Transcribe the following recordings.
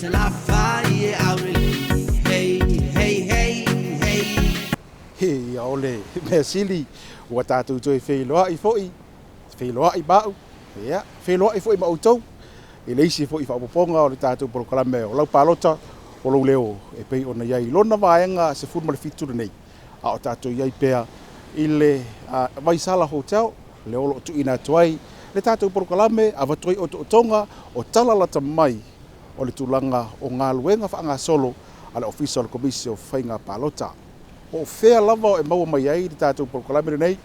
Salafai e aulelei, hey, hey, hey, hey. Ia, o le mea sili ua tatou toe feiloai foi, feiloai ma au, ia, feiloai foi ma outou i le isi foi faaopoopoga o le tatou polokalame o lau palota o lou leo e pei ona i ai i lona vaega 17 lenei, a o tatou i ai pea i le Vaisala Hotel, lea o lo o tuuina atu ai le tatou polokalame, avatu ai otootoga o tala lata mai o le tulaga o galuega faagasolo a le Ofisa o le Komisi o Faiga Palota. Po o fea lava e maua mai ai le tatou polokalame lenei,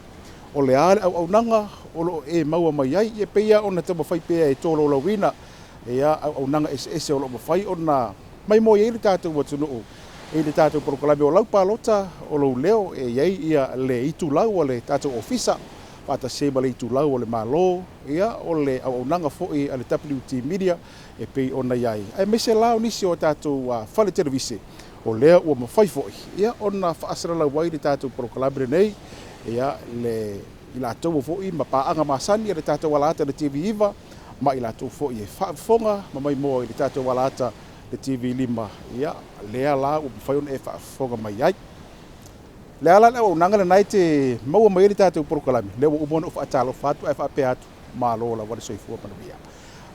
o le a le auaunaga o lo o e maua mai ai, e pei lava ona taumafai pea e tolaulauina ia auaunaga eseese o lo o mafai ona maimoa ai le tatou atunuu i le tatou polokalame o lau palota o lou leo. E i ai ia le itulau a le tatou ofisa faatasi ai ma le itulau o le Malo, ia o le auaunaga foi a le WT Media e pei ona i ai, aemaise la o nisi o tatou fale televise o lea ua mafai foi ia ona faasalalau ai le tatou polokalame lenei, ia le i latou foi ma paaga masani a le tatou alaata le TV9 ma i latou foi e faafofoga ma maimoa i le tatou alaata le TV5, ia lea la ua mafai ona e faafofoga mai ai. Le ala le auaunaga lena e te maua mai ai le tatou polokalame, lea ua uma ona ou faatalofa atu ae faapea atu, malo lava le soifua manuia.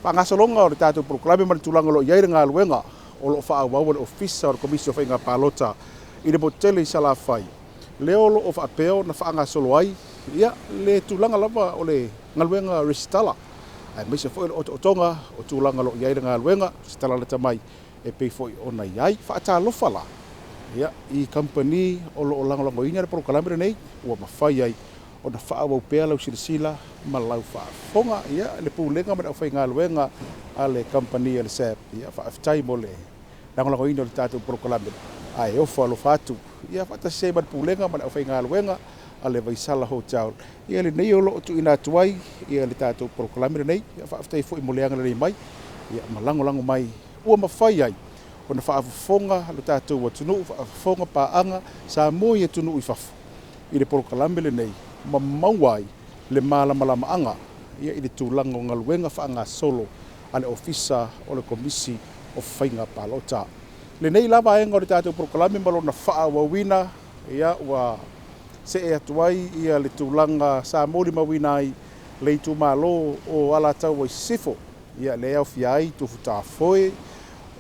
Faagasologa o le tatou polokalame ma le tulaga o lo o i ai le galuega o lo o faaauau e le Ofisa o le Komisi o Faiga Palota i le motu tele i Salafai, lea o lo o faapea ona faagasolo ai ia le tulaga lava o le galuega resitala, aemaise foi o le otootoga o tulaga o lo o i ai le galuega resitala lata mai e pei foi ona i ai. Faatalofa la ia i kamupani o lo o lagolagoina le polokalame lenei ua mafai ai ona faaauau pea lau silasila ma lau faafofoga. Ia le pulega ma le aufaigaluega a le kamupani a le SAB, ia faafetai mo le lagolagoina o le tatou polokalame, ae ofo alofa atu ia faatasi ai ma le pulega ma le aufaigaluega a le Vaisala Hotel ia lenei o lo o tuuina atu ai ia le tatou polokalame lenei. Ia faafetai foi mo le agalelei mai ia ma lagolago mai ua mafai ai ona faafofoga lo tatou atunuu, faafofoga paaga Samoa i atunuu i fafo i le polokalame lenei ma maua ai le malamalamaaga ia i le tulaga o galuega faagasolo a le Ofisa o le Komisi o Faiga Palota. Lenei la vaega o le tatou polokalame ma lona faaauauina, ia ua see atu ai ia le tulaga sa molimauina ai le itumalo o Alataua i Sisifo, ia lea e aofia ai Tufutafoe,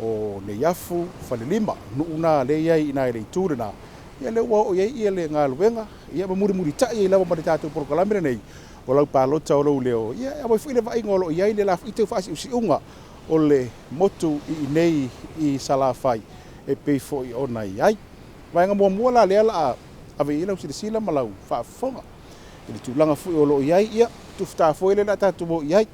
o Neiafu, Falelima, nuu na lea e i ai i ina i le itu lena, ia lea ua oo i ai ia le galuega, ia ma mulimulitai ai lava ma le tatou polokalame lenei o lau palota o lou leo, ia e aumai foi le vaaiga o lo o i ai le la foi tau faasiusiuga o le motu i inei i Salafai e pei foi ona i ai. Vaega muamua la lea la ave i ai lau silasila ma lau faafofoga i le tulaga foi o lo o i ai, ia Tufutafoe lea la tatou o i ai,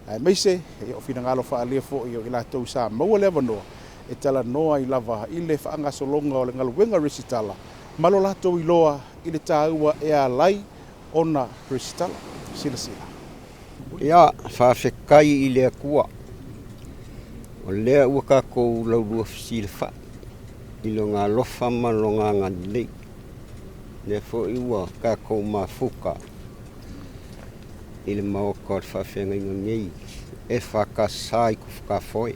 aemaise ia o finagalo faaalia foi o i latou sa maua le avanoa e talanoa ai lava i le faagasologa o le galuega resitala ma lo latou iloa i le taua e ala ai ona resitala. Silasila. Ia, faafetai i le Atua, o lea ua tatou laulua fesilafai i Lona alofa ma Lona agalelei. Lea foi ua tatou mafuta i le maota o le faafeagaiga nei EFKS i Tufutafoe.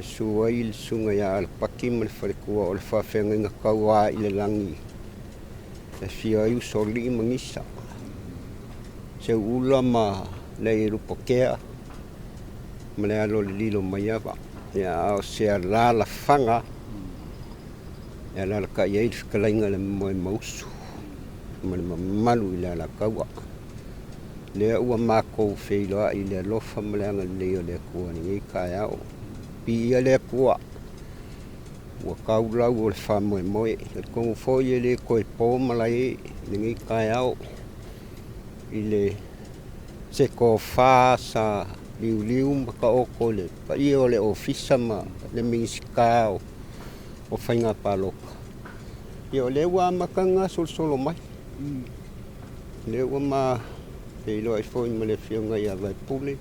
E susu ai le susuga ia Alapati ma le faletua o le faafeagaiga taua i le lagi e afio ai Usoalii ma Gisa, Seuula ma Leielupotea ma le alo o le Lilo Maiava. Ia, a o se alalafaga e alalatai ai le fetalaiga i le Moemausu ma le mamalu i le Alataua. Lea ua matou feiloai i le alofa ma le agalelei o le Atua i lenei taeao. Viia le Atua, ua tau lau o le faamoemoe. E talitonu foi e le toe po malae i lenei taeao i le se tofa sa liuliu ma taoto i le paia o le Ofisa ma le Minisita o Faiga Palota. Ia o lea ua amata ona gasolosolo mai. O lea ua ma feiloai foi ma le Afioga ia Vaepule,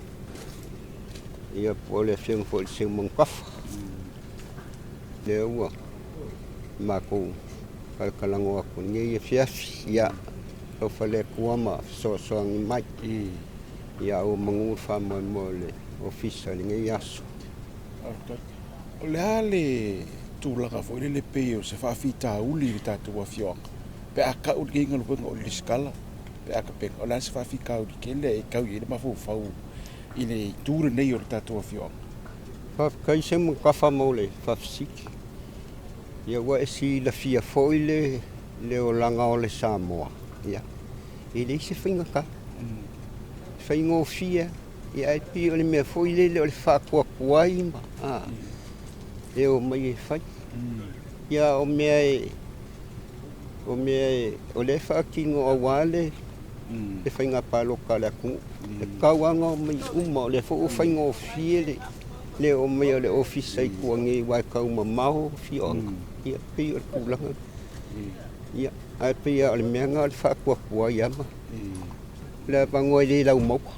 ia po o le Afioga foi i le Seumanutafa. Lea ua matou talatalanoa atu i lenei afiafi. Ia, alofa le Atua ma fesoasoani mai. Ia ua manu le faamoemoe o le Ofisa i lenei aso. O le a le tulaga foi lele pei o se faafitauli i le tatou afioaga pe a tau lenei galuega o le resitala pe a tapena, o le a se faafitauli tele e tau i ai le mafaufau i le itu lenei o le tatou afioaga? Faafetai Seumanutafa mo le faafesili. Ia ua e silafia foi le le olaga o le Samoa, ia e leai se faigata. E faigofie lava. Ia ae pei o le mea foi lele o le faatuatuai ma e omai e fai. Ia o mea e o mea e o lea e faatino aua le le faiga palota a le atunuu. E tatau lava ona omai uma, o lea foi ua faigofie le le oo mai o le ofisa i tua nei aua e taumamao afioaga. Ia e pei o le tulaga lena. Ia, ae pei lava o le mea lena o le faatuatuai lava ma le avanoa e le laumaua.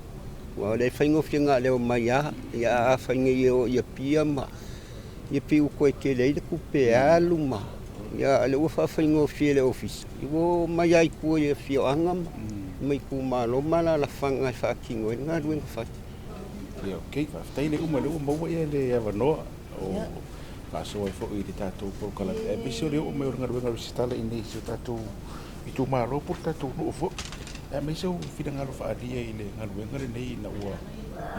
Aua o lea e faigofie na o le omai lava, ia ae afai nei e o i Apia ma ia pei ua toe tele ai le tupe e alu ma ia a o lea ua faafaigofie e le ofisa, ia ua omai lava i tua i afioaga ma itumalo ma alaalafaga e faatino ai le galuega fai. Ia ok, faafetai le uma o lea ua maua le avanoa o faasoa ai foi i le tatou polokalame aemaise o le oo mai o le galuega resitala i inei i si o tatou itumalo po o le tatou nuu foi. Aemaise o finagalo faaalia i le galuega lenei ina ua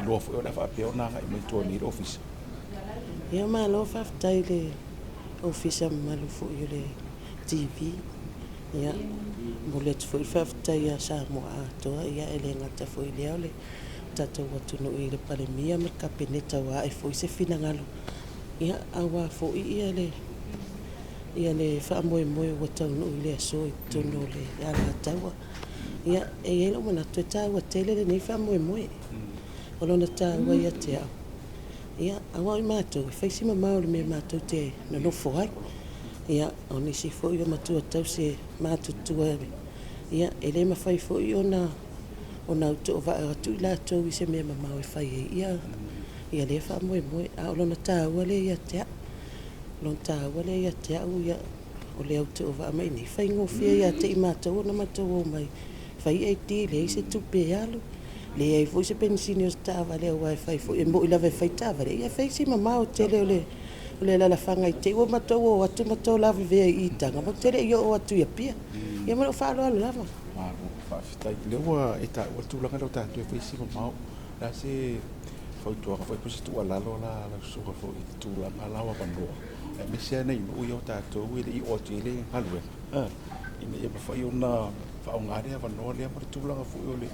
iloa foi o le a faapea ona agai mai tua nei le ofisa. Ia malo faafetai i le ofisa mamalu foi o le TV. Ia momoli atu foi le faafetai ia Samoa atoa, ia e le gata foi i lea o le tatou atunuu i le Palemia ma le Kapeneta ua ae foi se finagalo, ia aua foi ia le ia le faamoemoe ua taunuu i le aso i totonu o le Alataua. Ia, e i ai lou manatu e taua tele lenei faamoemoe. O lona taua ia te au, ia, aua o i matou, e fai si mamao i le mea matou te nonofo ai. Ia, o nisi foi o matua tausi e matutua, ia, e le mafai foi ona autovaa atu i latou i se mea mamao e fai ai ia ia lea faamoemoe. A o lona taua lea ia te au. O lona taua lea ia te au, ia, o le autovaa mai i inei, e faigofie ia te i matou ona matou omai fai ID, e leai se tupe e alu, leai foi se penisini o se taavale, aua e fai foi, e moni lava e fai taavale, ae fai si mamao tele o le alaalafaga i te i ua matou o atu matou lavevea i Taga, matou te le i oo atu i Apia. Ia ma lou faaaloalo lava. Malo faafetai. O lea ua e taua le tulaga lea o tatou e fai si mamao. O le a se fautuaga foi po o se tuualalo la a lau susuga foi i le tulaga la o avanoa, aemaise lava nai nuu ia o tatou e le i oo atu i ai le galuega, ina ia mafai ona faaaoga le avanoa lea ma le tulaga foi o le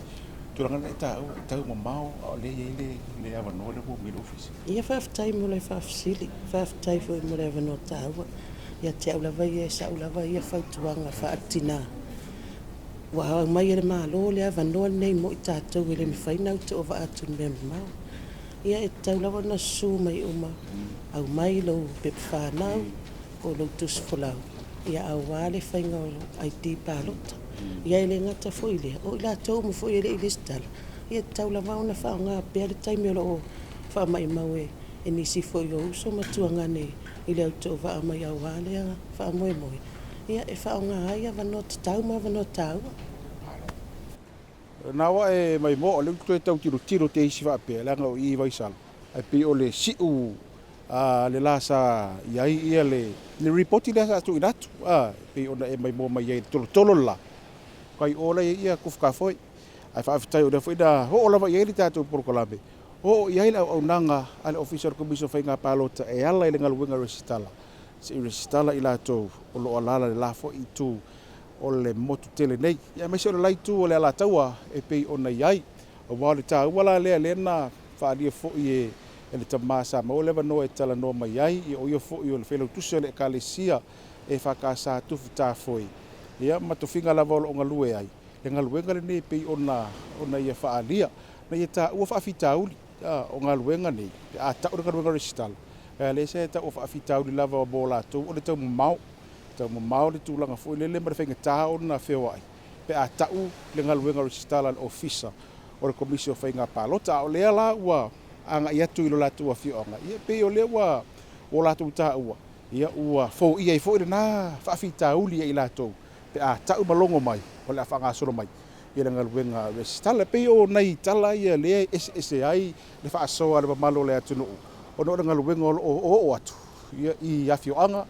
tulaga lea e taua, e taumamao a o lea e i ai le avanoa lea ua aumai e le Ofisa? Ia faafetai mo le faafesili, faafetai foi mo le avanoa taua. Ia te au lava ia, e sa'u lava ia fautuaga faale-tina, ua aumai e le Malo le avanoa lenei mo i tatou e le mafai ona autovaa atu i mea mamao. Ia e tatau lava ona susu mai uma, aumai lou pepa fanau po o lou tusi folau, ia aua le faiga o ID palota. Ia e le gata foi i lea, o i latou uma foi e le i resitala, ia e tatau lava ona faaaoga pea le taimi o lo o faamaumau e nisi foi o uso ma tuagane i le autovaa mai aua lea faamoemoe, ia e faaaoga ai avanoa tatau ma avanoa taua. Na ua e maimoa, o lea ou te toe tau tilotilo te isi faapea, leaga o i i Vaisala, ae pei o le siu a le la sa i ai ia le lipoti lea sa tuuina atu, e pei ona e maimoa mai ai i le tolotolo le la, kai o la e i ai ia Tufutafoe. Ae faafetai o lea foi na oo lava i ai le tatou polokalame, oo i ai le auaunaga a le Ofisa o le Komisi o Faiga Palota e ala i le galuega resitala, se i resitala i latou o lo o alaala i le la foi itu o le motu tele nei, aemaise o le la itu o le Alataua e pei ona i ai. Aua o le taua la lea, lea na faaalia foi e le tama sa maua le avanoa e talanoa mai ai, ia o ia foi o le failautusi o le Ekalesia EFKS Tufutafoe, ia ma tofiga lava o lo o galue ai, le galuega lenei e pei ona ia faaalia, na ia taua faafitauli o galuega nei, pe a tau le galuega resitala, a lea sa ia taua faafitauli lava mo latou o le taumamao, taumamao le tulaga foi lele ma le faigata ona feoai, pe a tau le galuega resitala a le Ofisa o le Komisi o Faiga Palota. A o lea la ua agai atu i lo latou afioaga, ia pei o lea ua latou taua, ia ua foia ai foi lena faafitauli ia i latou, pe a tau ma logo mai, o le a faagasolo mai ia le galuega resitala. E pei o nai tala ia lea e eseese ai le faasoa a le mamalu o le atunuu. ona o le galuega o lo o oooo atu ia i afioaga,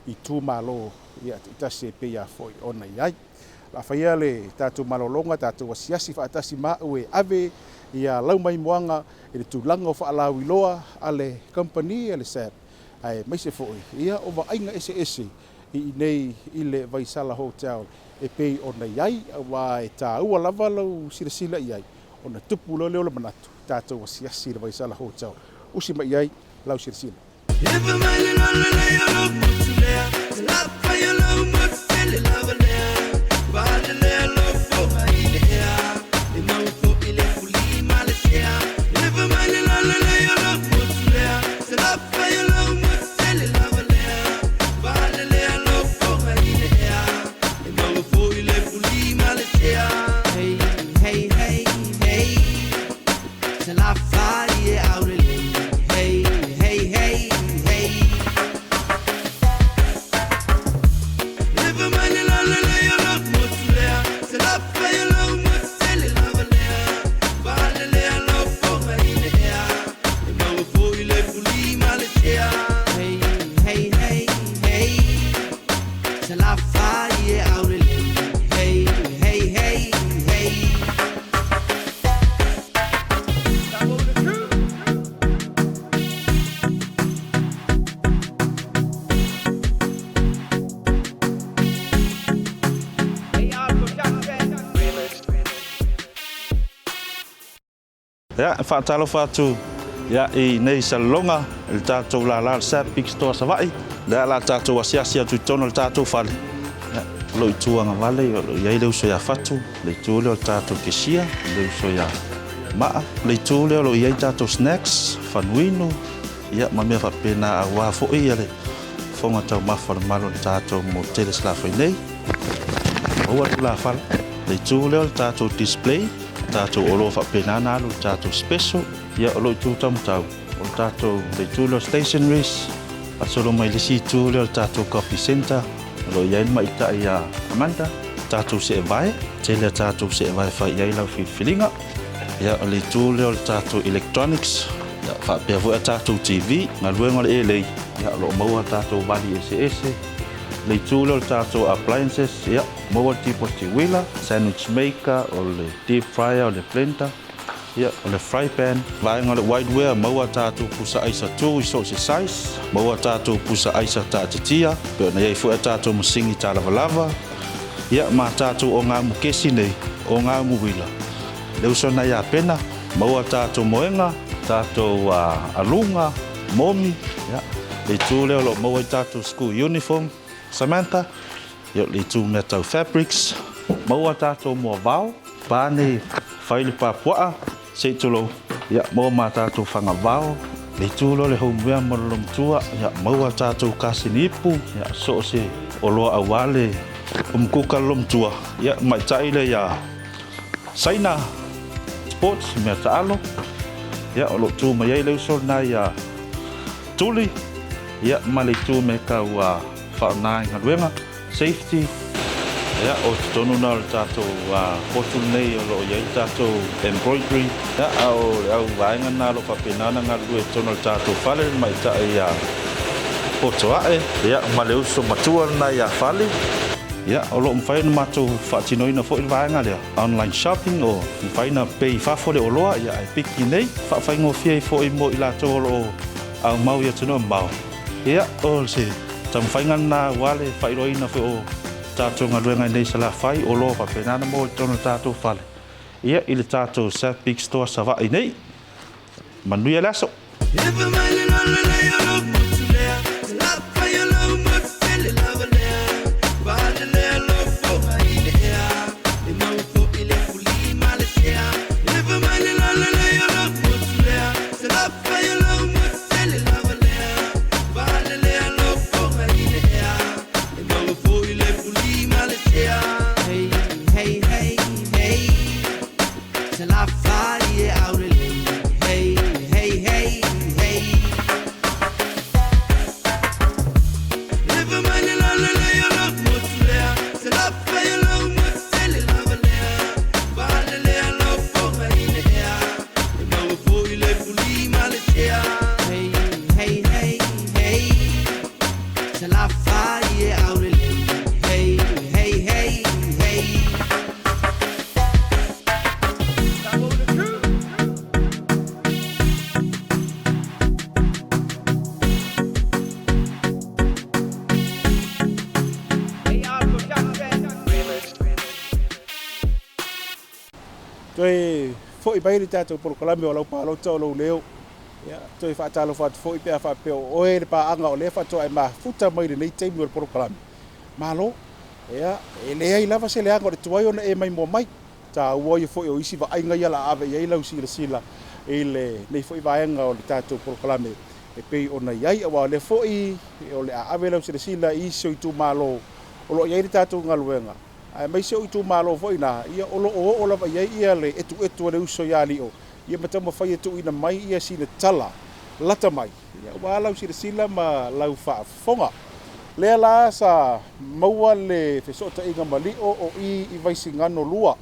i itumalo ia taitasi e pei lava foi ona i ai. O le a faia le tatou malologa, tatou asiasi faatasi ma au e ave ia lau maimoaga i le tulaga o faalauiloa a le kamupani a le SAB, aemaise foi ia o vaaiga eseese i inei i le Vaisala Hotel e pei ona i ai, aua e taua lava lou silasila i ai ona tupu loa lea o le manatu, tatou asiasi i le Vaisala Hotel. Usi mai i ai lau silasila. Ia, e faatalofa atu ia i nei salaloga i le tatou lala o le SAP Big Store Savaii. Lea o le a tatou asiasi atu i totonu o le tatou fale. Ia, o lou itu agavale, o lo o i ai le uso ia Fatu, le itu lea o le tatou cashier, le uso ia Maa, le itu lea o lo o i ai tatou snacks, fanuinu, ia ma mea faapena aua foi le fofoga taumafa o le malu o le tatou motu tele Salafai nei. Maua tulafale. Le itu lea o le tatou display, tatou oloa faapena ona alu i le tatou special. Ia, o lou itu taumatau, o le tatou le itu lea o stationaries, faasolo mai le isi itu lea o le tatou coffee centre, o lo o i ai le ma'itai ia Amanda, tatou seevae, tele a tatou seevae e fai i ai lau filifiliga. Ia, o le itu lea o le tatou electronics, ia, faapea foi a tatou TV, galuega o le elei, ia, o lo o maua a tatou vali eseese. Le itu lea o le tatou appliances, ia, maua le tipoti uila, sandwich maker, o le deep fryer, o le blender, ia, o le fry pan. Vaega o le whiteware, maua a tatou pusa aisa tu i so o se size, maua a tatou pusa aisa taatitia, pei ona i ai foi a tatou masini talavalava, ia, ma tatou ogamu kesi nei, ogamu uila. Le uso na ia Pena, maua tatou moega, tatou aluga, momi, ia, le itu lea o lo o maua ai tatou school uniform. Samantha, ia, le itu mea tau fabrics, maua tatou moavao, pane fai le papuaa, se i tulou, ia, maua ma tatou fagavao. Le itu lea o le homeware ma le lomatua, ia, maua tatou kasini ipu, ia, so o se oloa aua le umukuka le lomatua, ia, maitai le ia Saina Sports, mea taalo, ia, o lo o tu mai ai le uso lena ia Tuli, ia, ma le itu mea tau faaaoga i galuega, safety. Ia, o totonu lena o le tatou potu lenei o lo o i ai le tatou embroidery, ia, a o le au vaega lena o lo o faapena ona galulue i totonu o le tatou fale, le maita'i ia Potoa'e, ia, ma le uso matua lena ia Fale. Ia, o lo o mafai ona matou faatinoina foi le vaega lea, online shopping, o mafai ona pay i fafo le oloa, ia, ae piki nei, faafaigofie ai foi mo i latou o lo o aumau i atunuu mamao. Ia, o se taumafaiga lena aua le faailoaina foi o tatou galuega i nei Salafai, oloa faapena ona maua i totonu o le tatou fale, ia, i le tatou South Beach Store Savaii nei. Manuia le aso! Toe fo'i mai le tatou polokalame o lau palota o lou leo. Ia, toe faatalofa atu foi pe a faapea o oe le paaga o lea faatoa e mafuta mai lenei taimi o le polokalame. Malo, ia, e leai lava se leaga o le tuai ona e maimoa mai. Taua ia foi o isi vaaiga ia o le a ave i ai lau silasila i lenei foi vaega o le tatou polokalame e pei ona i ai, aua o lea foi o le a ave lau silasila i isi o itumalo o lo o i ai le tatou galuega, aemaise o itumalo foi na, ia o lo o oo lava i ai ia le etuetu a le uso ia Lio, ia ma taumafai e tuuina mai ia sina tala lata mai, ia aua lau silasila ma lau faafofoga. Lea la sa maua le fesootaiga ma Lio o i i Vaisigano 2.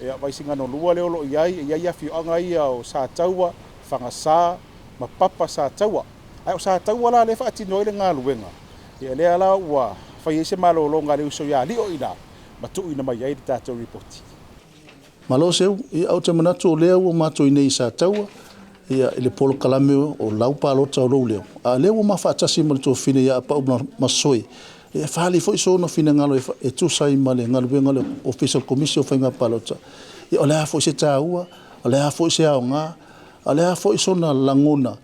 Ia, Vaisigano 2 lea o lo o i ai, e i ai afioaga ia o Sataua, Fagasa ma Papa Sataua. Ae o Sataua la lea e faatino ai le galuega, ia lea la ua fai ai se malologa a le uso ia Lio i ina ma tuuina mai ai le tatou lipoti. Malo Seu, ia ou te manatu o lea ua matou i inei i Sataua, ia i le polokalame o lau palota o lou leo, a o lea ua ma faatasi ma le tuafafine ia Apau Masoe, e faaali foi sona finagalo e tusa ai ma le galuega a le Ofisa o le Komisi o Faiga Palota. Ia o le a foi se taua, o le a foi se aoga, a o le a foi sona lagona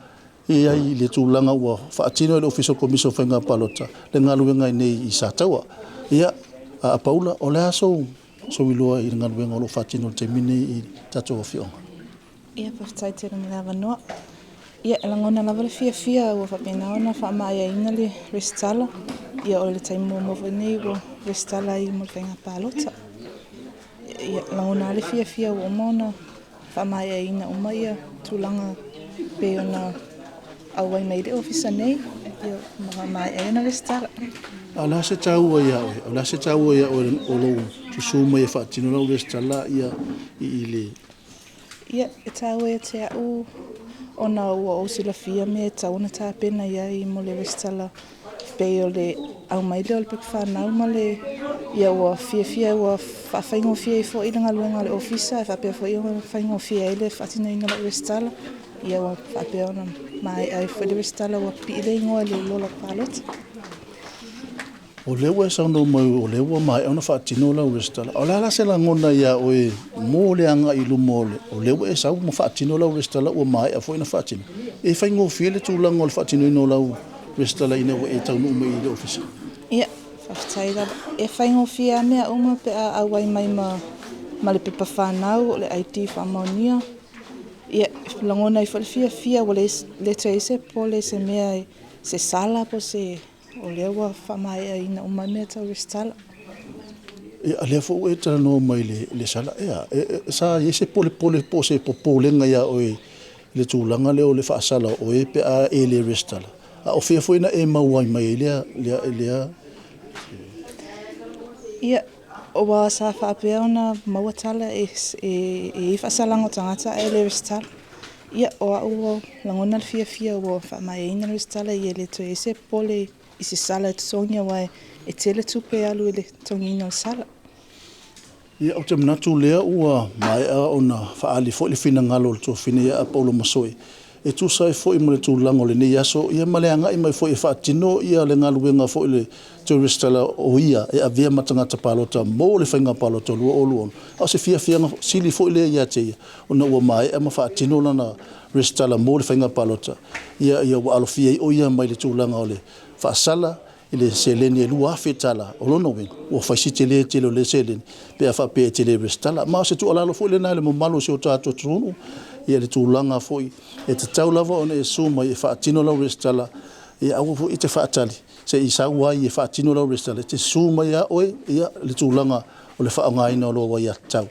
e i ai i le tulaga ua faatino e le Ofisa o le Komisi o Faiga Palota le galuega i inei i Sataua. Ia, Apaula, o le a sou iloa i le galuega o lo o faatino i le taimi lenei i le tatou afioaga? Ia, faafetai tele mo le avanoa. Ia, e lagona lava le fiafia ua faapena ona faamaeaina le resitala. Ia, o le taimi muamua foi lenei ua resitala ai mo le faiga palota. Ia, e lagona lava le fiafia ua uma ona faamaeaina uma ia tulaga pei ona auai mai ai le ofisa nei, ia, ma faamaea ai ona resitala. A o le a se taua ia oe? O le a se taua ia oe o lou susu mai e faatino lau resitala ia i le... Ia, e taua ia te au ona ua ou silafia mea e tatau ona tapena i ai mo le resitala, pei o le aumai lea o le pepa fanau ma le, ia ua fiafia ua faafaigofie ai foi le galuega a le ofisa, e faapea foi ona faigofie ai le faatinoina o lau resitala, ia ua faapea ona maea ai foi le resitala ua pipii le igoa i le lola palota. O lea ua e saunoa mai o lea ua maea ona faatino lau resitala. O le a la se lagona ia oe mo le agai i luma o lea ua e sau ma faatino lau resitala ua maea foi ona faatino? E faigofie le tulaga o le faatinoina o lau resitala ina ua e taunuu mai i le ofisa? Ia, faafetai lava. E faigofie lava mea uma pe a auai mai ma le pepa fanau, o le ID faamaonia. Ia, lagona ai foi le fiafia ua le toe i ai se popole i se mea, se sala po o se... o lea ua faamaeaina uma mea tau resitala. Ia, lea foi ua e talanoa mai i le sala. Ia, sa i ai se polepole po o se popolega ia oe i le tulaga lea o le faasala o oe pe a e le resitala? A o fea foi na e maua mai ai lea... Ia, ua sa faapea ona maua tala e i ai faasalaga o tagata ae le resitala. Ia, o au ua lagona le fiafia ua faamaeaina le resitala, ia le toe i ai se popole i se sala e totogi, aua e tele tupe e alu i le totogiina o le sala. Ia, ou te manatu lea ua maea ona faaali foi le finagalo o le tuafafine ia Apaula Masoe, e tusa ai foi ma le tulaga o lenei aso, ia ma le agai mai foi e faatino ia le galuega foi le toe resitala o ia e avea ma tagata palota mo le faiga palota 2026. A o se fiafiaga sili foi lea ia te ia, ona ua maea ma faatino lana resitala mo le faiga palota, ia, ia ua alofia ai o ia mai le tulaga o le faasala i le seleni e $2,000. O lona uiga, ua fai si tele tele o lea seleni pe a faapea e te le resitala. Ma o se tuualalo foi lena i le mamalu o si o tatou atunuu, ia le tulaga foi e tatau lava ona e susu mai e faatino lau resitala, ia aua foi e te faatali se i sau ai e faatino lau resitala, e te susu mai lava oe ia le tulaga o le faaaogaina o lou aiatatau.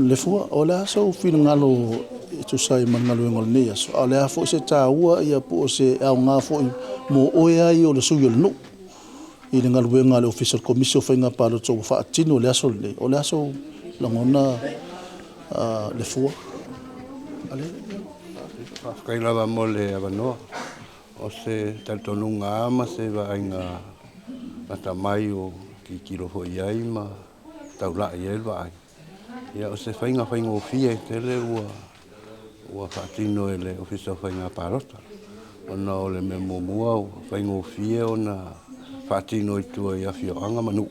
Lefua, o le a sou finagalo e tusa ai ma le galuega o lenei aso, a o le a foi se taua ia po o se aoga foi mo oe ai o le sui o le nuu i le galuega a le Ofisa o le Komisi o Faiga Palota ua faatino i le aso lenei? O le a sou lagona, Lefua? Faafetai lava mo le avanoa. O se talitonuga lava ma se vaaiga lata mai o tilotilo foi i ai ma taulai i ai le vaai. Ia, o se faiga faigofie tele ua faatino e le Ofisa o Faiga Palota, ona o le mea muamua ua faigofie ona faatino i tua i afioaga ma nuu.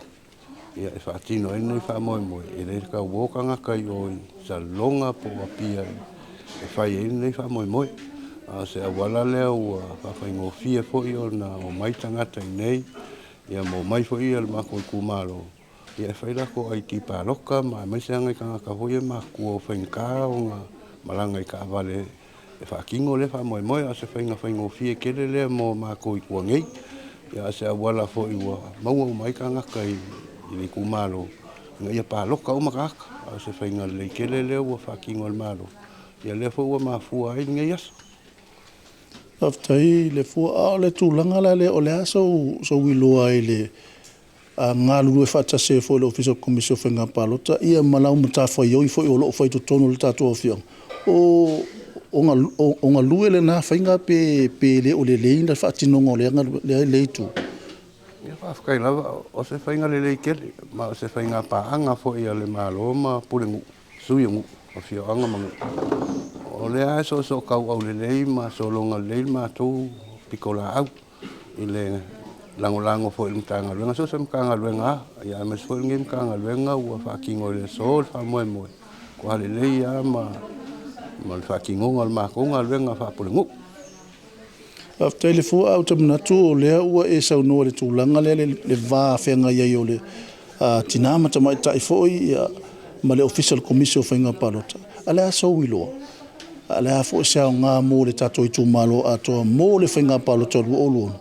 Ia, e faatino ai lenei faamoemoe, e le tau o tagata i o i Salelologa po o Apia e fai ai lenei faamoemoe. A o se auala lea ua faafaigofie foi ona omai tagata i inei, ia ma omai foi le matou itumalo e fai latou ID palota ma aemaise lava nai tagata foi ia matutua ua faigata ona malaga i taavale e faatino lea faamoemoe. A o se faiga faigofie tele lea mo matou i tua nei, a o se auala foi ua maua uma ai tagata i le itumalo ina ia palota uma tagata. A o se faiga lelei tele lea ua faatino e le Malo, ia lea foi ua mafua ai lenei aso. Faafetai le fua. A o le tulaga la lea, o le a sou iloa i le galulue faatasi ai foi o le Ofisa o le Komisi o Faiga Palota ia ma lau matafaioi foi o lo o fai i totonu o le tatou afioaga, o galue lena faiga pe le o lelei le faatinoga o lea itu? Ia faafetai lava, o se faiga lelei tele, ma o se faiga paaga foi a le Malo ma pulenuu, sui o nuu, afioaga ma nuu. O lea e soosootauau lelei ma sologa lelei le matou pitolaau i le lagolago foi i le Matagaluega, so o se Matagaluega lava, aemaise foi o lenei Matagaluega ua faatino i le aso le faamoemoe, matua lelei lava ma le faatinoga o le matou galuega faa-pulenuu. Faafetai le fua, ae ou te manatu o lea ua e saunoa i le tulaga lea le va feagai ai o le tina ma tamaitai foi ma le Ofisa o le Komisi o Faiga Palota. A o le a sou iloa? A o le a foi se aoga mo le tatou itumalo atoa mo le Faiga Palota 2026?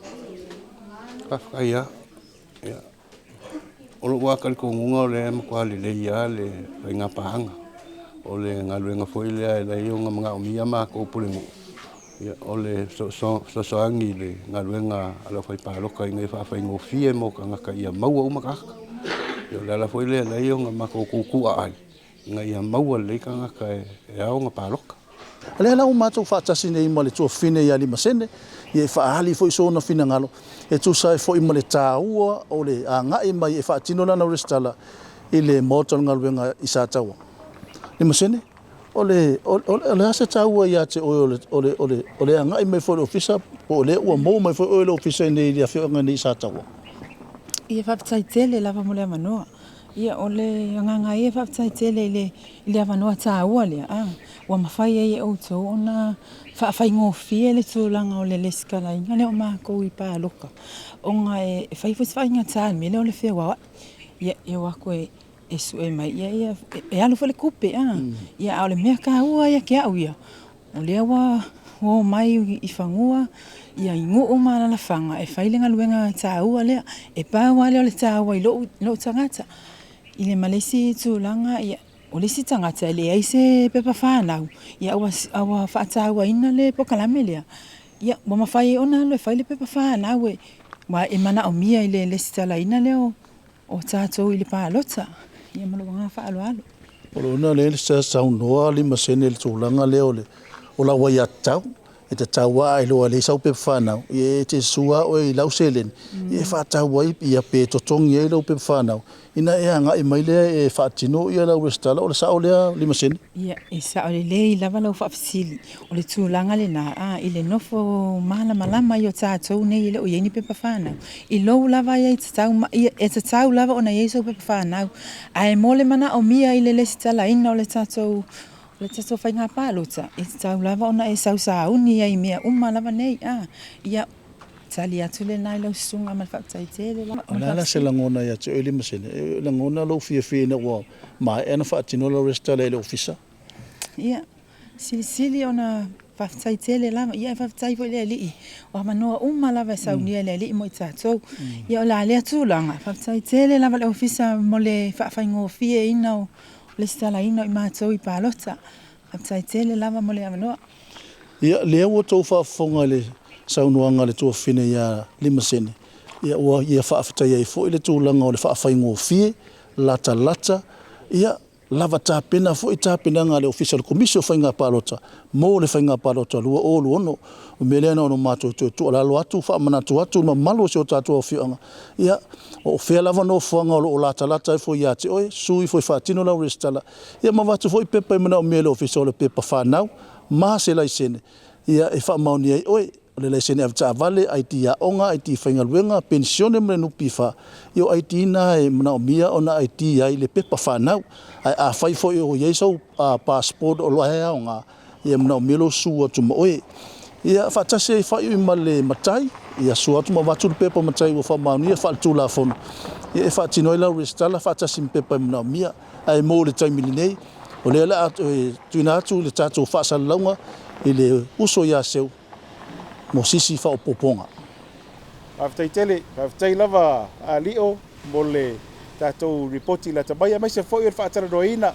Faafetai lava. Ia, o lou lava talitonuga o lea e matua lelei lava le faiga paaga. O le galuega foi lea e ala ai ona manaomia matou pulenuu, o le fesoasoani i le galuega a le aufaipalota ina ia faafaigofie mo tagata ia maua uma tagata. Ia o le ala foi lea e ala ai ona matou tutuaai, ina ia maua lelei tagata e ao ona palota. O lea la ua matou faatasi nei ma le tuafafine ia Limasene, e faaali foi sona finagalo e tusa ai foi ma le taua o le agai mai e faatino lana resitala i le Maota o le Galuega i Sataua. Limasene, o le a se taua ia te oe o le agai mai foi o le Ofisa, po o lea ua maua mai foi oe e le Ofisa i inei i le afioaga nei i Sataua? Ia, faafetai tele lava mo le avanoa. Ia, o le agaga ia e faafetai tele i le avanoa taua lea ua mafai ai e outou ona faafaigofie le tulaga o le resitalaina lea o matou i palota, ona e fai foi si faigata i le mea lea o le feoai. Ia, e o atu e sue mai, ia e alu foi le tupe, ia a o le mea taua ia te au ia, o lea ua omai i fanua i nuu ma alaalafaga e fai le galuega taua lea. E pau lava lea o le taua i lou tagata. I le ma le isi tulaga, o le isi tagata e leai se pepa fanau, a ua faatauaina le polokalame lea, ia ua mafai ai ona alu e fai le pepa fanau, aua e manaomia i le resitalaina lea o tatou i le palota. Ia ma lou agaga faaaloalo. O lona lea sa saunoa Limasene i le tulaga lea o lau aiatatau, e tatau lava a iloa e leai sau pepa fanau, ia e te sua oe i lau seleni e faatau ai pe totogi ai lau pepa fanau, ina e agai mai lea e faatino lau resitala. O le sao lea, Limasene? Ia, e sao lelei lava lau faafesili. O le tulaga lena, i le nofo malamalama ai o tatou nei e le o i ai ni pepa fanau, i lou lava aiatatau, e tatau lava ona i ai sou pepa fanau. Ae mo le manaomia i le resitalaina o le tatou faiga palota, e tatau lava ona e sausauni ai i mea uma lava nei. Ia, tali atu lena i lau susuga ma le faafetai tele lava. O le a la se lagona ia te oe, Limasene? E lagona lou fiafia ina ua maea ona faatino lau resitala i le Ofisa? Ia, silisili ona faafetai tele lava. Ia, e faafetai foi i le Alii, o avanoa uma lava e saunia e le Alii mo i tatou. Ia, o la lea tulaga, faafetai tele lava i le Ofisa mo le faafaigofieina o le resitalaina o i matou i palota. Faafetai tele lava mo le avanoa. Ia, lea ua outou faafofoga i le saunoaga a le tuafafine ia Limasene, ia ua ia faafetai ai foi le tulaga o le faafaigofie, latalata, ia lava tapena foi tapenaga a le Ofisa o le Komisi o Faiga Palota mo le Faiga Palota 2026. O le mea lea na ona matou toe tuualalo atu, faamanatu atu i le mamalu o si o tatou afioaga, ia, o fea lava nofoaga o lo o latalata ifo ia te oe, susu ifo e faatino lau resitala, ia ma avatu foi pepa e manaomia e le Ofisa o le pepa fanau ma se laisene, ia e faamaonia ai oe. O le laisene avetaavale, ID aoga, ID faigaluega, penisione ma le NPF, ia o ID na e manaomia ona ID ai le pepa fanau. Ae afai foi o i ai sou passport o lo o e aoga, ia e manaomia lou susu atu ma oe. Ia faatasi ai faaiu ma le matai, ia sua atu ma avatu le pepa matai ua faamaonia faaletulafono, ia e faatino ai lau resitala faatasi ma pepa e manaomia. Ae mo le taimi lenei, o lea o le a toe tuuina atu le tatou faasalalauga i le uso ia Seu mo sisi faaopoopoga. Faafetai tele, faafetai lava a Lio mo le tatou ripoti lata mai aemaise foi o le faatalanoaina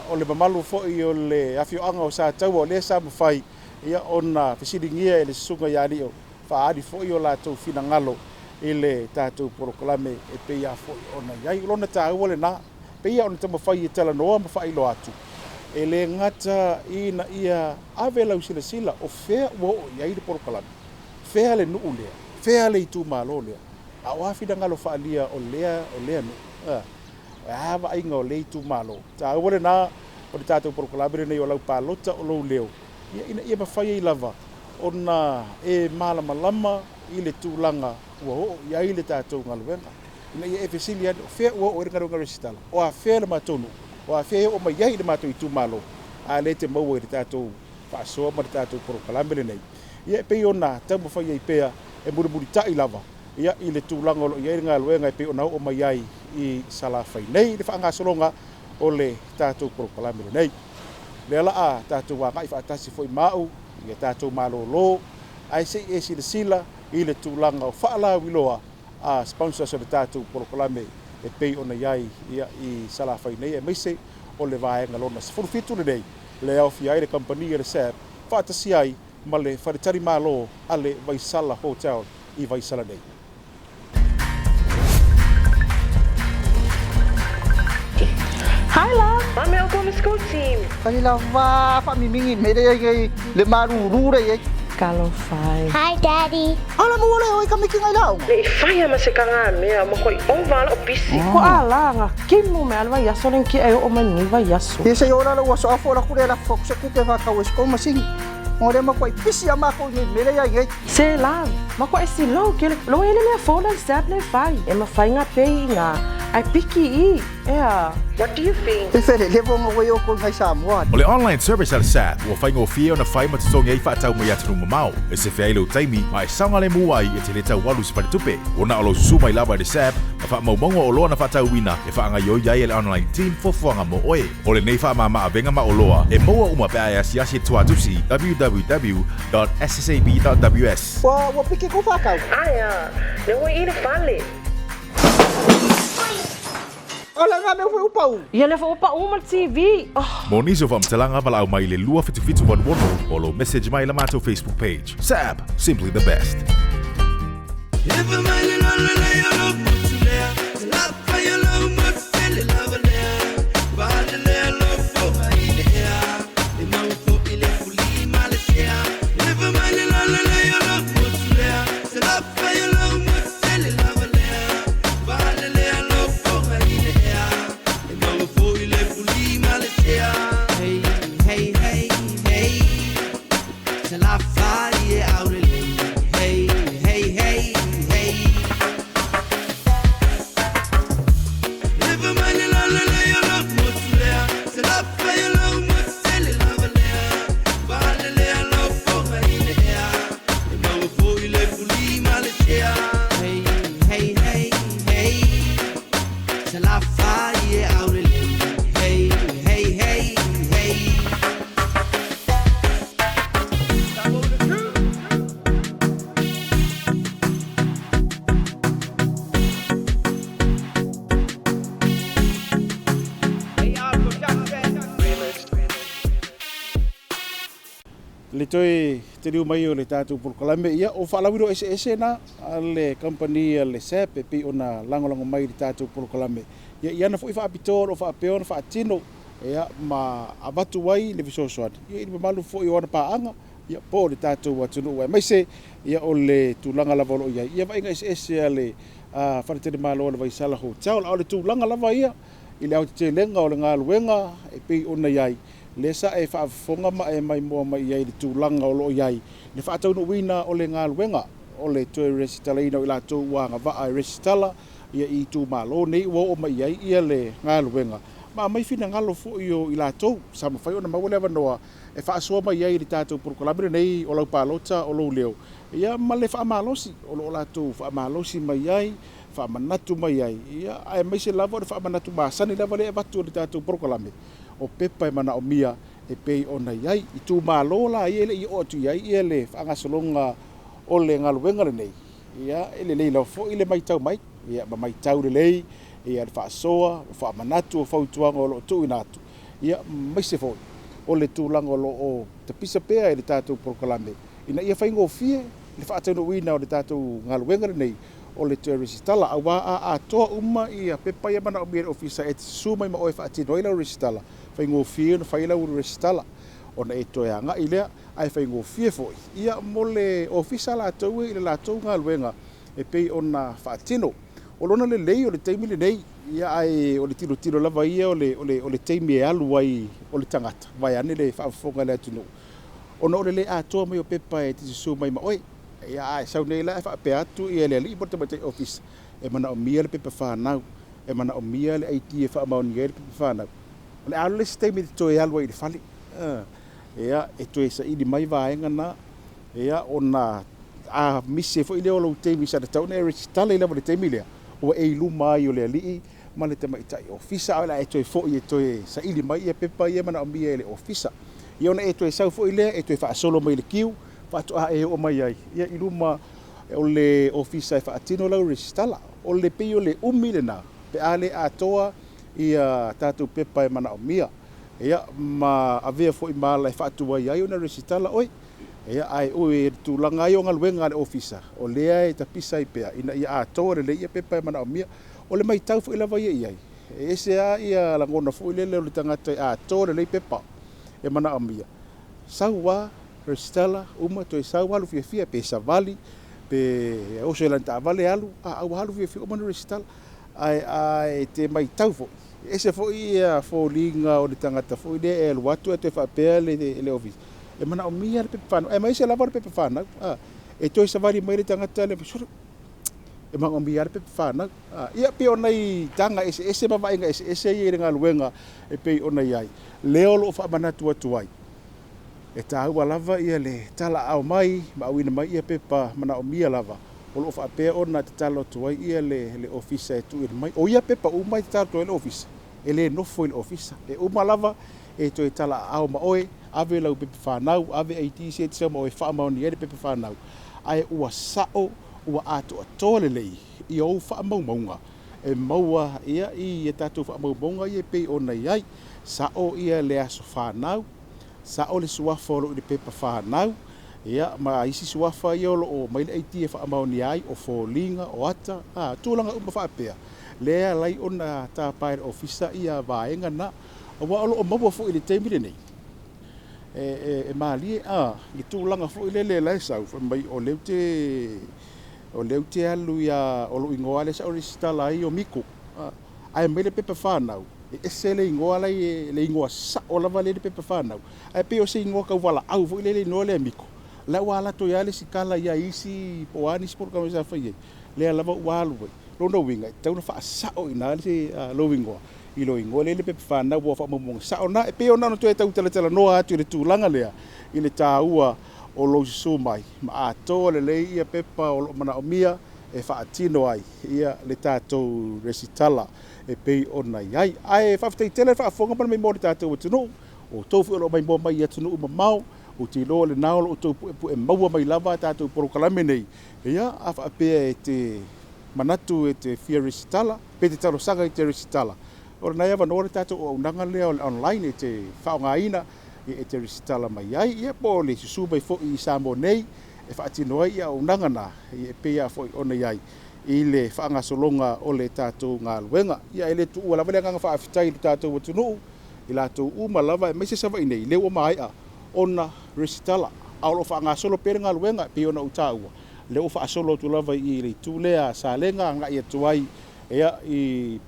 o le mamalu foi o le afioaga o Sataua o lea sa mafai ona fesiligia e le susuga ia Lio faaali foi o latou finagalo i le tatou polokalame e pei lava foi ona i ai. O lona taua lena, pei lava ona taumafai e talanoa ma faailoa atu, e le gata ina ia ave lau silasila o fea ua oo i ai le polokalame, fea le nuu lea, fea le itumalo lea, a o a finagalo faaalia o lea, o lea nuu, a, o a vaaiga o lea itumalo. Taua lena o le tatou polokalame lenei o lau palota o lou leo, ia, ina ia mafai ai lava ona e malamalama i le tulaga ua oo i ai le tatou galuega, ina ia e fesili ane, o fea ua oo i ai le galuega resitala, o afea le matou nuu, o afea e oo mai ai i le matou itumalo, a lea e te maua i le tatou faasoa ma le tatou polokalame lenei. Ia e pei ona taumafai ai pea e mulimulitai lava ia i le tulaga o lo o i ai le galuega e pei ona oo mai ai i Salafai nei le faagasologa o le tatou polokalame lenei. Lea la a tatou agai faatasi foi ma au ia tatou malolo ae se i e silasila i le tulaga o faalauiloa a sponsors o le tatou polokalame e pei ona i ai i Salafai nei aemaise o le vaega lona 17 lenei lea e aofia ai le kamupani a le SAB faatasi ai ma le faletalimalo a le Vaisala Hotel i Vaisala nei. Hi love, Mame o kona school team. Fai lava faamimigi mea lea i ai le malulu lea i ai. Talofa e. Hi daddy. Ala mo le oi ka miki ngai lau. Le i whaia ma se kanga mea ma koi ova lo bisi. Ko a la nga kimu me alwa yaso len ki e o mai ni vai yaso. Ia se ora la ua so afo la kule la fo se kupe va ka wes ko masing. Mo le ma koi pisi a ma ko ni mele ia i. Se la, ma ko e si lo ke lo ele le fo la sap le fai. E ma fai nga pe i nga. Ai piki i. Ea. What do you think? E fele le vonga wei o ko ngai Samoa. O le online service a le SAB ua faigofie ona fai ma totogi ai faatau mai atunuu mamao, e sefe ai lou taimi ma e saogalemu ai e te le tau alu i se faletupe. Ua na o lou susu mai lava i le SAB ma faamaumauga o oloa na faatauina e faagaoioi ai e le online team fuafuaga mo oe. O lenei faamama-avega ma oloa e maua uma pe a e asiasi i le tuatusi www.ssab.ws. Ua piki kou faatau. Aia, le ua i le fale. O le nga mea foi ua pau. Ia lea foi ua pau ma le TV. Oh. Mo nisi o faamatalaga valaau mai i le 27786 o lou message mai i la matou Facebook page. SAB, simply the best. Le toe taliu mai o le tatou polokalame, ia, o faalauiloa eseese na a le kamupani a le SAP e pei ona lagolago mai i le tatou polokalame. Ia, i ana foi faapitoa o lo o faapea ona faatino, ia, ma avatu ai le fesoasoani, ia, i le mamalu foi o ana paaga, ia, po o le tatou atunuu, aemaise, ia, o le tulaga lava o lo o i ai, ia, vaaiga eseese a le faletalimalo a le Vaisala Hotel. A o le tulaga lava ia i le aotetelega o le galuega e pei ona i ai, Lea sa e faafofoga ma e maimoa mai i ai i le tulaga o lo o i ai le faataunuuina o le galuega o le toe resitalaina o i latou ua agavaa e resitala i itumalo nei ua oo mai i ai le galuega, ma aumai finagalo foi o i latou sa mafai ona maua le avanoa e faasoa mai ai i le tatou polokalame lenei o lau palota o lou leo, ia ma le faamalosi o lo o latou faamalosi mai ai, faamanatu mai ai, ia aemaise lava o le faamanatu masani lava lea e avatu e le tatou polokalame, o pepa e manaomia e pei ona i ai. Itumalo la ia e le i oo atu i ai le faagasologa o le galuega lenei, ia e lelei lava foi le matau mai, ia ma matau lelei ia le faasoa, o faamanatu o fautuaga o lo o tuuina atu, ia aemaise foi o le tulaga o lo o tapisa pea i le tatou polokalame ina ia faigofie le faataunuuina o le tatou galuega lenei o le toe resitala. Aua a atoa uma ia pepa ia manaomia e le ofisa e te susu mai ma oe e faatino ai lau resitala, faigofie ona fai lau resitala ona e toe agai lea, ae faigofie foi ia mo le ofisa latou i le latou galuega e pei ona faatino. O lona lelei o le taimi lenei, ia ae o le tilotilo lava ia o le taimi e alu ai o le tagata, vaeane le faafofoga a le atunuu, ona o le le atoa mai o pepa e te susu mai ma oe. Ia ae sau nei la e faapea atu ia le alii po o le tamaitai ofisa, e manaomia le pepa fanau, e manaomia le ID e faamaonia ai le pepa fanau. O le a alu le isi taimi e te toe alu ai i le fale, ia, e toe saili mai vaega na, ia, ona a misi ai foi lea o lou taimi sa tatau ona e resitala ai lava i le taimi lea, ua e i luma ai o le alii ma le tamaitai ofisa, a o le a e toe foi e toe saili mai ia pepa ia e manaomia e le ofisa. Ia ona e toe sau foi lea e toe faasolo mai i le kiu, faatoa e oo mai ai ia i luma o le ofisa e faatino lau resitala. O le pei o le umi lena pe a le atoa ia tatou pepa e manaomia, ia ma avea foi ma ala e faatuai ai ona resitala oe. Ia ae o le tulaga ai o galuega a le ofisa, o lea e tapisa ai pea ina ia atoa lelei ia pepa e manaomia. O le matau foi lava ia i ai, e ese lava ia lagona foi lele o le tagata e atoa lelei pepa e manaomia. Sau lava resitala uma toe sau alu fiafia pe savali pe oso i lana taavale alu, a ua alu fiafia uma ona resitala. Ae te matau foi, e ese foi ia foliga o le tagata foi lea e alu atu ae toe faapea le ofisa, e manaomia le pepa fanau, aemaise lava le pepa fanau. E toe savali mai le tagata lea, e manaomia le pepa fanau. Ia pei o nai taga eseese ma vaaiga eseese ia i le galuega e pei ona i ai. Lea o lo o faamanatu atu ai, e taua lava ia le talaaao mai ma auina mai ia pepa manaomia lava, o lo o faapea ona tatalo atu ai ia le ofisa e tuuina mai. O ia pepa uma e tatalo atu ai le ofisa, e le nofo i le ofisa, e uma lava e toe talaaao ma oe, ave lau pepa fanau, ave ID se te sau ma oe e faamaonia ai le pepa fanau, ae ua sao, ua atoatoa lelei i ou faamaumauga e maua ia i tatou faamaumauga ia e pei ona i ai. Sao ia le aso fanau, sao le suafa o lo o i le pepa fanau, ia ma isi suafa ia o lo o mai le ID e faamaonia ai, o foliga, o ata, tulaga uma faapea, lea e ala ai ona tapa e le ofisa ia vaega na. Aua o lo o maua foi i le taimi lenei, e malie le tulaga foi lele la e sau, fai mai o lea ou te alu ia, o lou igoa lea sa ou resitala ai o Miko, ae mai le pepa fanau, e ese le igoa la e, le igoa sao lava lea i le pepa fanau, ae pei o se igoa tauvalaau foi lele igoa lea Miko, la ua alu atu ai lava le isi tala ia isi po o a nisi polokalame sa fai ai, lea lava ua alu ai. Lona uiga, e tatau ona faasao i ina lou igoa, i lou igoa lea i le pepa fanau ua faamaumauga sao na. E pei ona toe tau talatalanoa atu i le tulaga lea, i le taua o lou susu mai, ma atoa lelei ia pepa o lo o manaomia e faatino ai ia le tatou resitala e pei ona i ai. Ae faafetai tele le faafofoga ma le maimoa o le tatou atunuu, o outou foi o lo o maimoa mai i atunuu mamao, ou te iloa lena o lo o outou puepue maua mai lava a tatou polokalame nei. Ia, a faapea e te manatu e te fia resitala, pe te talosaga i te resitala, o lena e avanoa le tatou auaunaga lea o le online e te faaaogaina e te resitala mai ai, ia po o le susu mai foi i Samoa nei e faatino ai ia auaunaga na, e pei lava foi ona i ai i le faagasologa o le tatou galuega. Ia e le tuua lava le agaga faafetai i le tatou atunuu, i latou uma lava aemaise Savaii nei, lea ua maea ona resitala, a o lo o faagasolo pea le galuega e pei ona ou taua, lea ua faasolo atu lava i le itu lea a Salega agai atu ai ia i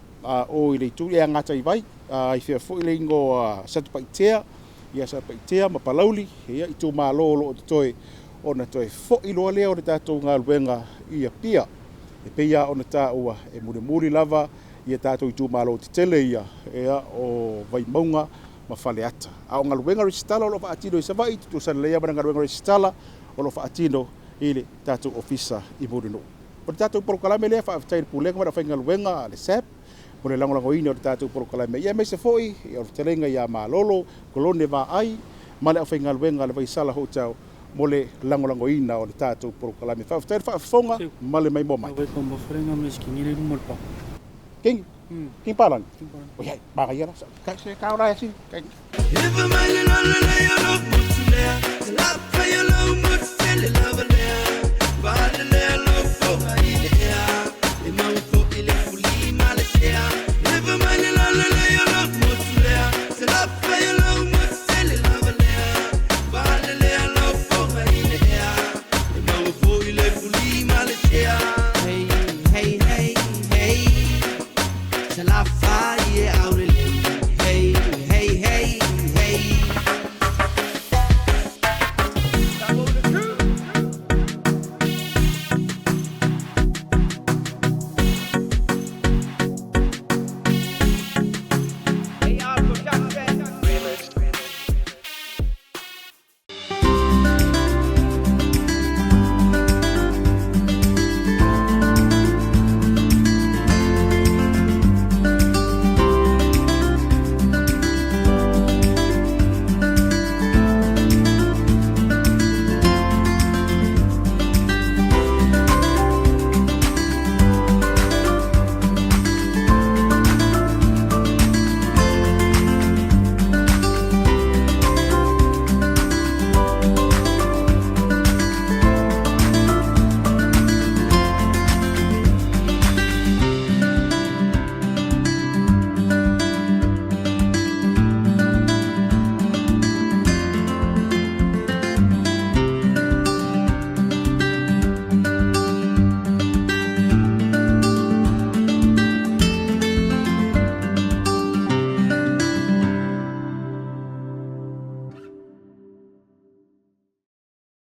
o i le itu lea a Gataivai, i fea foi le igoa Satupaitea. Ia Satupaitea ma Palauli, ia, itumalo o loo totoe ona toe fo'i loa lea o le tatou galuega i Apia. E pei lava ona taua, e mulimuli lava ia tatou itumalo tetele ia, ia o Vaimauga ma Faleata. A o galuega resitala o lo o faatino i Savaii, tutusa lelei lava ma le galuega resitala o lo o faatino i le tatou ofisa i Mulinuu. O le tatou polokalame lea, faafetai i le Pulega ma le aufaigaluega a le SAB mo le lagolagoina o le tatou polokalame, ia aemaise foi o le fetalaiga ia Malolo Kolone Vaai ma le aufaigaluega a le Vaisala Hotel mo le lagolagoina o le tatou polokalame. Faafetai le faafofoga ma le maimoa mai. King, King Palan. O ia, manaia la. Kai se ka ora asi. Kai.